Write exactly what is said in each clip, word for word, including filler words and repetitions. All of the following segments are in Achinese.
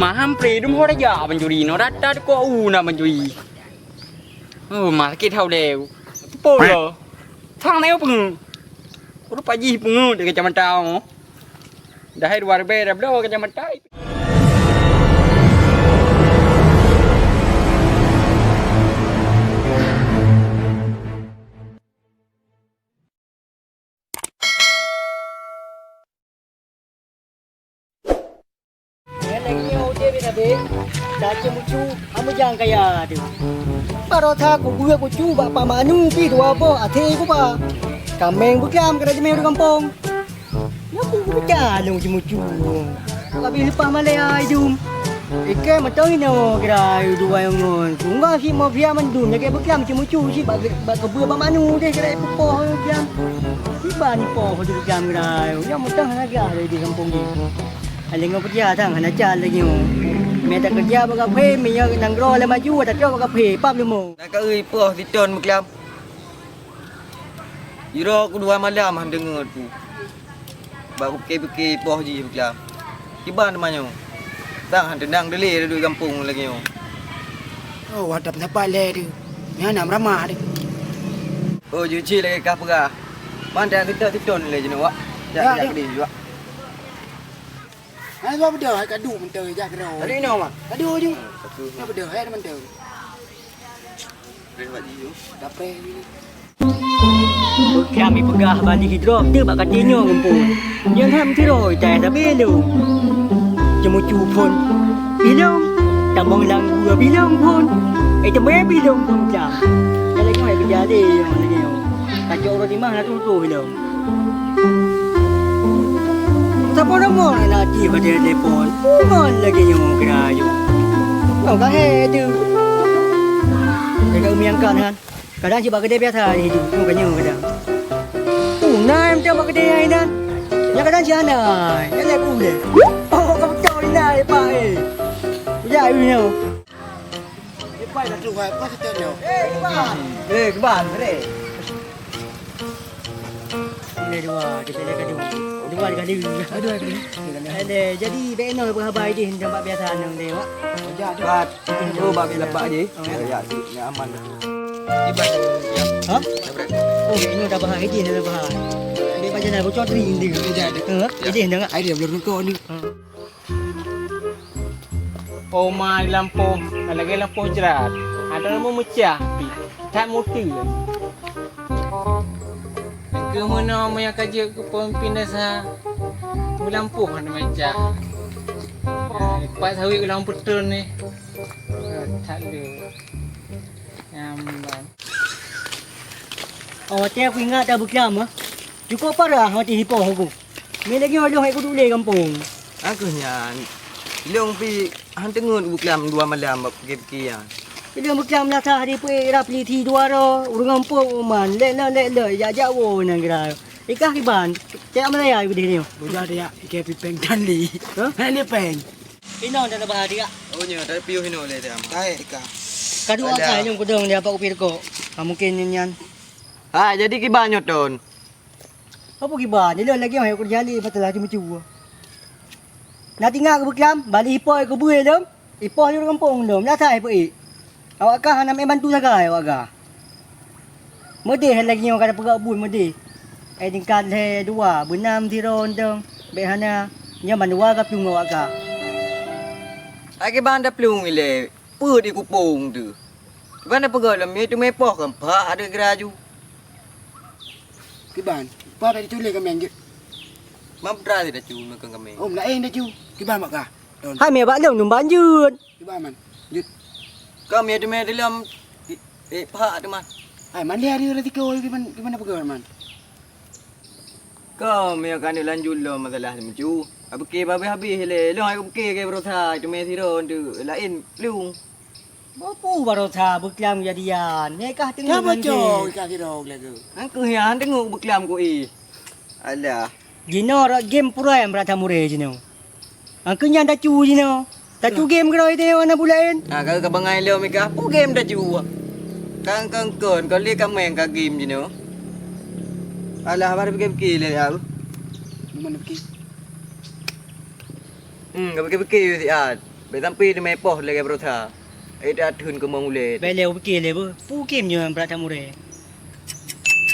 Maham pre dum ho raja pancuri, no rata ko u na pancuri. Oh, ma sakét hau deh. Polo. Thang na yo peungeut. Ureueng paji peungeut di kacamata. Dah hai dua ribèe dah bloe kacamata. Nyan lagèe nyoe udép sabé, taceumucu ameujang kaya teuh. Baroesa kubuet kucu bak Pak Manu pih dua boh até kuba. Kaméng beuklam keu tajimé di gampông. Nyoe ku peucah lôn ceumucu. Habéh leupah malèe ai dum. Iké mantong inoe kira dua nyang ngon. Sungai si mafia mandum nyang beuklam ceumucu si bak, bak keubeue Pak Manu deh kira peupoh beuklam. Kiban poh beuklam kira. Nyoe mantong hana gah lé di gampông jih. Aléng ngon peucaya sang hana cat lagèe nyoe. Mé takeureuja bak kaphé, mé nyoe nanggroe lé maju, tacok bak kaphé, pam leumo. Nak keu poh siton beuklam. Jiro ku dua malam han deungoe ku. Bak kupike-pike poh jih beuklam. Kiban teuma nyoe. Sang han teunang dilé duek gampông lagèe nyoe. Oh, watèe sapat lé tu. Nyan na ramah tu. Oh, jeuet cit lagèe kah peugah. Man dak siton-siton lé jinoe, wak. Jak, ya, jak ya. Keudeh, wak. Hai, dua beudôh, hai kadu mantong jak keudroe. Kadu inoe, Mak? Kadu ju. Dua beudôh, hai mantong. Preh wak ji ju. Dah preh ju. Beuklam ipeugah bali hidrop teuh bak katé nyoe ngumpul. Nyan han sidroe itai sabe lom. Ceumucu phôn bilong, tamong lam gua bilong phôn. Eh, teumé bilong phôn cam. Nyan lagèe nyoe keujadi nyoe lagèe nyoe. Kacok uroe timah na tutoh bilong. Saboh nomor na cit bak telepon. Bungong lagèe nyoe kira nyoe. Nyoe ka hék teuh. Jaga umi angkat han. Kadang cit bak keudè biasa di situ. Nyoe ka nyoe kadang. Tunai mantong bak keudè nyan inan. Nyan kadang cit hana. Nyan lé ku lé. Oh, ka beutôi inan, Pak, eh. Kujak ui nyoe. Lepai dah keluar, apa kita nyoe? Eh, kiban. Eh, kiban, re. Ini dua, kita lihat dulu. Dua kali. Aduh, aduh. Ada, jadi bèk inoe beuhaba idéh nang bak biasa nang deh, Wak. Bat. Oh, bak biasa bak je. Oh, ya. Ya, ya, ya, aman. Kiban. Ha? Tabrak. Oh, bèk inoe dah bahai idéh dah bahai. Bèk bajan dah bocor ring dia. Tidak ada. Ha? Ya. Idéh dah. Ada belum kau ni. Ha. Oma di lampôh, ka lagèe lampôh jrat. Ada lom meucah pih, that muteue. Keu meunoe meunyoe ka jeuet keu peumimpin desa, meulampôh hana meucah. Pat sawét ulang peutrön nyoe. That le. Nyambang. Oh, watèe aku ingat dah beuklam, ah. Cukup parah watèe hipoh aku. Mé lagèe nyoe lôn hèk kuduek lé gampông. Aku nyan, lôn pih han teungeut beuklam dua malam bak pike-pike nyan. Lôn beuklam lasah di peuék rab liti dua droe, ureueng gampông uman, lek na lek lek, jak-jak woe nyan kira. Ikah kiban, cak meuraya keudeh nyoe. Bujang dia, ike pipeng tali. Hah? Hana peng. Inoe dah bahari, Kak. Oh, nyoe, tapi piôh inoe lé, Tam. Hai, Ika. Kadu akai nyang kudong di apa kupi rukok. Ha, mungkin nyan. Ha, jadi kiban nyoe, Ton. Apa kiban? Nyoe lagèe nyoe, aku jali, beutôi lah, cuma cuba. Nak tinggal ke bekam, balik ipoi ke buih dong. Ipoi di gampông dong, dah sai peuék. Awak kah hana meubantu sagai awak kah. Meudeh lagèe nyoe ka tapeugah buet meudeh. Eh, tingkat lhèe dua, beunam sidroe dong. Bèk hana, nyoe mandua ka plueng awak kah. Ai kiban taplueng ilèe, peuet i kupông teuh. Kiban tapeugah lom, nyoe teumé poh kan, phak ada geura aju. Kiban, poh bèk dituléh kaméng jeuet. Mam peugah lé tacu ngon kaméng. Oh, laén tacu. Kiban mak kah? Hai mé bak lôn numbang jeuet. Kiban man. Jeuet. Ka mé teumé dilom, eh, pahak teuma. Hai man lé hari resiko kiban, kiban peugah man. Ka mé ka lanjut lom masalah teuma cu. Abike babeh habéh lé. Lôn hai abike ke berusaha teumé sidroe tu laén plueng. Bopu baroesa beuklam kejadian. Nyoe kah teungoh ngon bocor keu? Ikah sidroe lagèe. Angkeuh nyan teungoh beuklam ku ih. Alah. Jinoe rot game purèe brat tamuré jinoe. Angkeuh nyan tacu jinoe. Tacu game keudroe teuh ana bulaén. Ha, ka, ka bangai lom ikah. Pu game tacu. Kang, kang kon, kon lé kaméng ka game jinoe. Alah, baru pikir-pikir lé, ya. Mana pikir? Hmm, ka pikir-pikir siat. Bèk sampai teumé poh lagèe beurota. Eh, dak theun keumong ulèe. Bèk lé, upike lé beuh. Pukim nyoe brat that muré.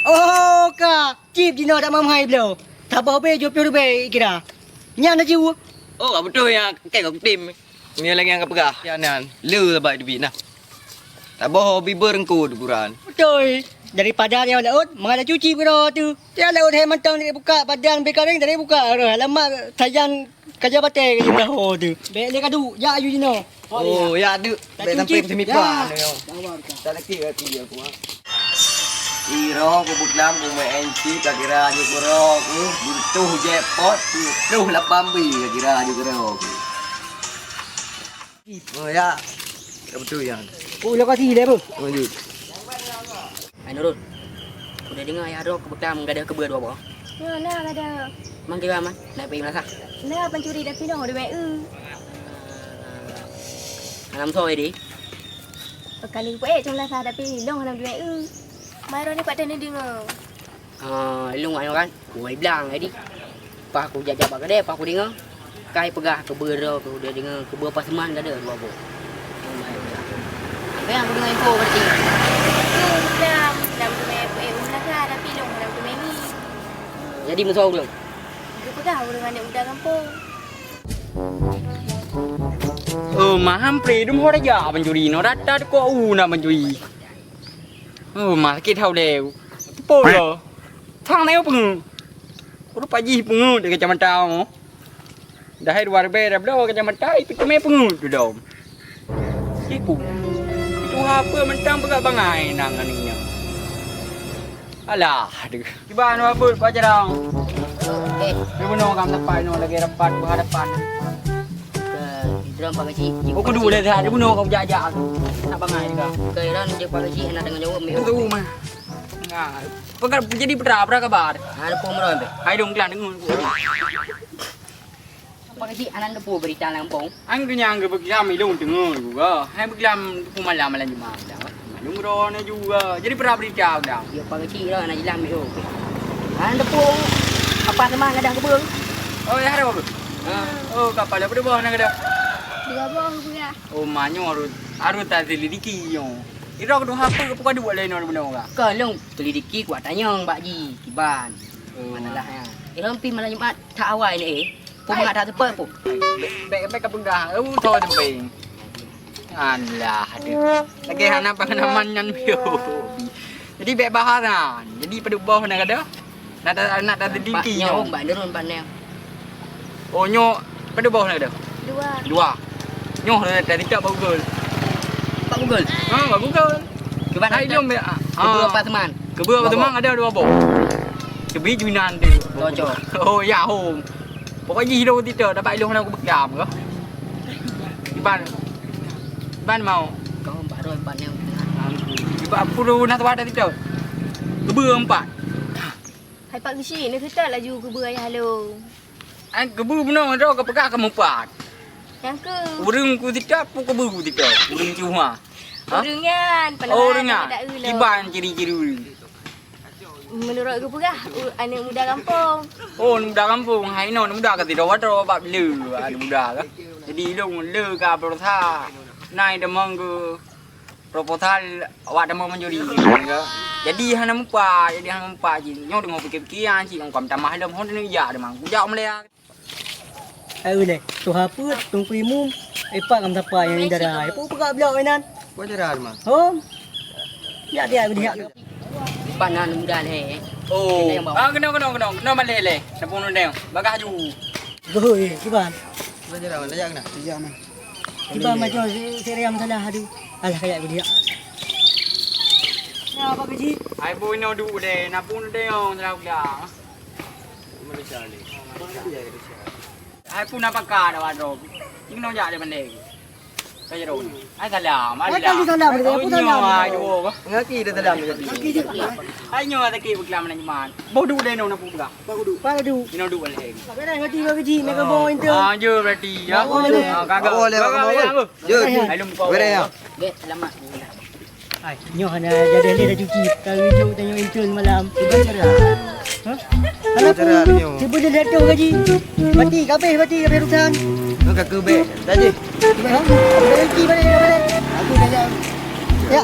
Oh, ka. Cit jinoe dak mamhai bloe. Saboh bèe jôh ploh ribèe kira. Nyan na jiwoe. Oh, ka beutôi nyan. Kèe ka kutem. Nyan lagèe nyang ka peugah. Nyan, nyan. Le sabai teubiet na. Saboh bibeu reungkôt ukuran. Beutôi. Daripada nyoe laôt, mangat cuci keudroe teuh. Nyoe laôt hai mantong dari buka, padan bèe karéng dari buka. Alamak, sajan Ka jak batèe keu jih ho teuh. Bèk lé ka duek, jak aju jinoe. Oh, ya, duek. Bèk sampai seumipan nyoe. Sabar ka. Tak laki aku dia aku, ha. Iro ku buklam ku main chip, ka kira aju kuro ku, buntuh jackpot, puluh lapan bi ka kira aju kuro ku. Oh, ya. Tak betul, ya. Oh, lokasi dia, Bu. Lanjut. Hai Nurul, udeh deungoe ayah droe keu beuklam gadoh keubeue dua boh? Nyoe na gadoh. Man kira man, na pih meunasah? Na pancuri dan pinoh dua eu. Hana meusoe di? Pakani peuék cuma meunasah tapi long hana dua eu. Mai droeneuh pat neudeungoe. Ah, long ayong kan? Woi blang jadi. Paih ku jak-jak bak keudè, paih ku deungoe. Kai peugah keubeue droe, keu udeh deungoe, keubeue paseman ka deuh dua boh. Nyang ku deungoe info berarti. Nam, nam teumé peuék u meunasah, tapi lôn nam teumé ngieng. Jadi meusoe ureueng? Geupeugah ureueng aneuk muda gampông. Oh, maham pri dum ho raja pancuri, no rata kok u na pancuri. Oh, ma sakét hau lé. Peue lo? Thang na peungeut. Rupa jih peungeut di kacamata. Dah hai dua ribèe dah bloe kacamata, ipeuteumé peungeut tu dom. Tipu. Tuha peue mantong peugah bangai nang nyan. Alah, aduh. Kiban wa beuet pajarang. Okey. Di bunoe kam teumpat nyoe lagèe rapat berhadapan. Keu droe Pak Keuchik. Oh, kudu lé dah, di bunoe kau jak-jak. Nak bangai juga. Keu droe jeuet Pak Keuchik, hana deungoe jaweueb, mi. Betul, mah. Nah, peugah jadi putra, apa kabar? Hana peue meurôn, Bek. Hai dong, klan deungoe. Pak Keuchik, hana neupeu berita lam gampông. Ang kenyang ke beuklam ilong teungoh juga. Hai beuklam teupeu malam, malam Jumat. Malum droe juga. Jadi pernah berita udah. Ya, Pak Keuchik lah, nak jilam yo. Hana teupeu apa teuma gadah keubeung. Oh, ya, ada apa? Ha. Oh, kapal apa boh nak gadah? Dua boh keubeung. Oh, manyo harus, harus taselidiki nyo. Ira kedua apa ke bukan dua lain orang benar orang? Ka lôn selidiki kuat tanyong bak ji kiban. Oh. Manalah ya. Ira pi malam Jumat tak awai ni eh. Pun mangat tak tepat pun. Bek bek ka peugah. Oh, tahu tempeng. Alah, aduh. Lagi hana pengalaman nyan bio. Jadi bek bahas nah. Jadi pada boh nak ada? Nak ada nak ada diki nyoe. Bak nyoe, bak nyoe. Oh, nyoe pada boh nak ada? Dua. Dua. Nyoe dah tadi tak bak Google. Bak Google? Ha, bak Google. Cuba hai nak dong bek. Kedua apa teman? Kedua apa teman ada dua boh. Kebi junan tu. Cocok. Oh, ya, home. Pokok jih lôn tito dapat ilong hana kubeukam ke. Iban. Iban mau. Kau empat dua empat enam. Iban puluh nah tuan tito. Keubeue empat. Hai Pak Geuchik, neukeutat laju keubeue ayah lôn. Ai keubeue bunoe droe ka peugah ka meupat. Nyang keu. Ureueng ku tito, pu keubeue ku tito. Ureueng Cihua. Ha? Ureueng nyan, oh, ureueng nyan. Iban ciri-ciri ureueng. Meunurot geupeugah, u-, aneuk muda gampông. Oh, aneuk muda gampông. Hai nyoe aneuk muda ka sidroe-droe bak le aneuk muda ka. Jadi ilong le ka berusaha nai deungon geu proposal awak deungon mencuri. Jadi hana mupa, jadi hana mupa ji. Nyoe deungon pikir-pikir cit ngon kuam tamah lom hon neujak deungon. Kujak meulaya. Ai uleh, tuha peuet, Teungku Imum, ipak ngam sapa nyang dara. Ipak peugah blok inan. Buat cara mah. Hom. Ya dia dia. Ipak nan muda leh. Oh. Ah, kena kena kena. Kena maleh leh. Napung nundeng. Bagah ju. Bohoi, kiban. Buat cara mana jak kena? Iya mah. Kiban macam si si Riam salah aduh. Alah kayak dia. Ya apa gaji? Ai boy no du deh, napung nundeng salah ulang. Ai pun apa ka dah wadrob. Inoe jak dia pandai. Ka jero. Ai salam. Ai kali salam dia. Apa salam? Ai dua. Ngaki dia salam dia. Ai nyoe lagi berkelam nak nyeman. Boh du deh nona pun pegang. Pak du. Pak du. Inoe du lagi. Apa dah ngati bagi ji nak boh itu. Ah, je berarti ya. Ah, kagak. Boleh, boleh. Ai lum kau. Boleh ya. Dek, selamat. Hai, nyoe hana jadi lé dah cuci. Ka ujok tanyoe intern malam. Bukan cara. Ha? Bukan cara nyoe. Tiba dia jatuh gaji. Mati kabeh, mati kabeh urusan. Ka keubek tadi. Aku dah ya.